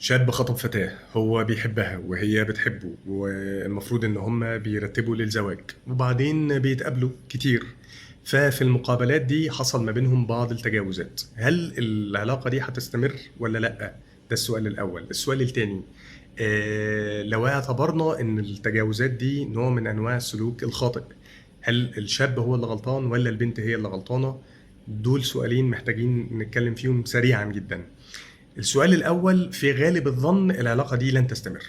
شاب خطب فتاة هو بيحبها وهي بتحبه، والمفروض ان هما بيرتبوا للزواج، وبعدين بيتقابلوا كتير. ففي المقابلات دي حصل ما بينهم بعض التجاوزات. هل العلاقة دي هتستمر ولا لأ؟ ده السؤال الأول. السؤال التاني، لو اعتبرنا ان التجاوزات دي نوع من انواع السلوك الخاطئ، هل الشاب هو اللي غلطان ولا البنت هي اللي غلطانة؟ دول سؤالين محتاجين نتكلم فيهم سريعا جدا. السؤال الأول، في غالب الظن العلاقة دي لن تستمر.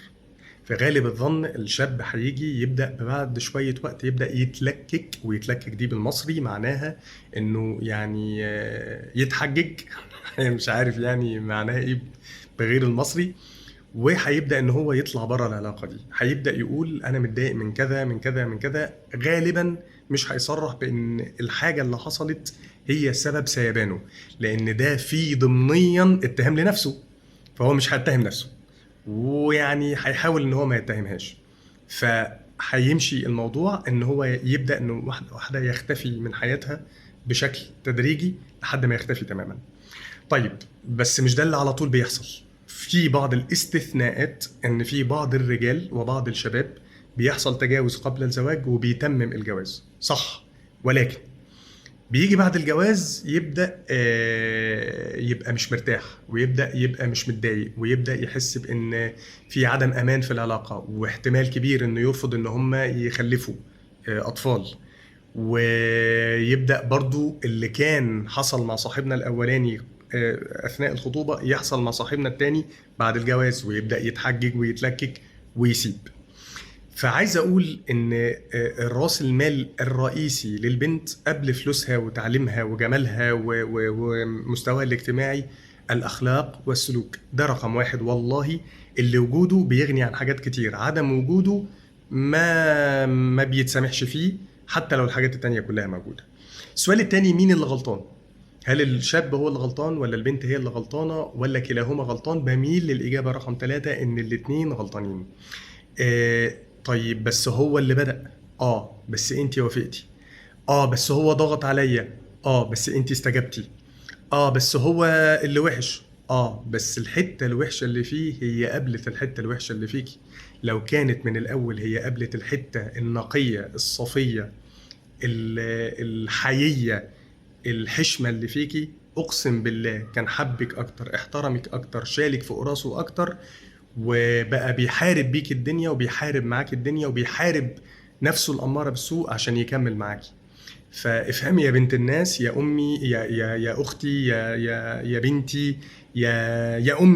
في غالب الظن الشاب هيجي يبدأ بعد شوية وقت يبدأ يتلكك، ويتلكك دي بالمصري معناها إنه يتحجج مش عارف يعني معناها إيه بغير المصري، وهيبدأ إن هو يطلع بره العلاقة دي. هيبدأ يقول أنا متضايق من كذا من كذا من كذا. غالبا مش هيصرح بإن الحاجة اللي حصلت هي سبب سيبانه، لأن ده في ضمنيا اتهام لنفسه، فهو مش هيتهم نفسه، ويعني هيحاول إن هو ما يتهمهاش. فهيمشي الموضوع إن هو يبدأ إنه واحدة واحدة يختفي من حياتها بشكل تدريجي لحد ما يختفي تماما. طيب، بس مش ده اللي على طول بيحصل. في بعض الاستثناءات، إن في بعض الرجال وبعض الشباب بيحصل تجاوز قبل الزواج وبيتمم الجواز، صح، ولكن بيجي بعد الجواز يبدأ يبقى مش مرتاح، ويبدأ يبقى مش متضايق، ويبدأ يحس بإن في عدم أمان في العلاقة، واحتمال كبير إنه يرفض إن هم يخلفوا أطفال. ويبدأ برضو اللي كان حصل مع صاحبنا الأولاني أثناء الخطوبة يحصل مع صاحبنا التاني بعد الجواز، ويبدأ يتحجج ويتلكك ويسيب. فعايز أقول إن الراس المال الرئيسي للبنت قبل فلوسها وتعليمها وجمالها ومستواها الاجتماعي الأخلاق والسلوك. ده رقم واحد والله، اللي وجوده بيغني عن حاجات كتير، عدم وجوده ما بيتسامحش فيه حتى لو الحاجات التانية كلها موجودة. السؤال التاني، مين اللي غلطان؟ هل الشاب هو اللي غلطان ولا البنت هي اللي غلطانة ولا كلاهما غلطان؟ بميل للإجابة رقم 3، إن الاتنين غلطانين. طيب بس هو اللي بدأ، بس انتي وافقتي، بس هو ضغط عليا، بس انتي استجبتي، بس هو اللي وحش، بس الحتة الوحشة اللي فيه هي قابلت الحتة الوحشة اللي فيكي. لو كانت من الأول هي قابلت الحتة النقية الصفية الحيية الحشمة اللي فيكي، أقسم بالله كان حبك أكتر، احترمك أكتر، شالك فوق راسه أكتر، وبقى بيحارب بيك الدنيا وبيحارب معاك الدنيا وبيحارب نفسه الأمارة بالسوء عشان يكمل معاكي. فافهمي يا بنت الناس، يا أمي، يا أختي، يا بنتي، يا أمي.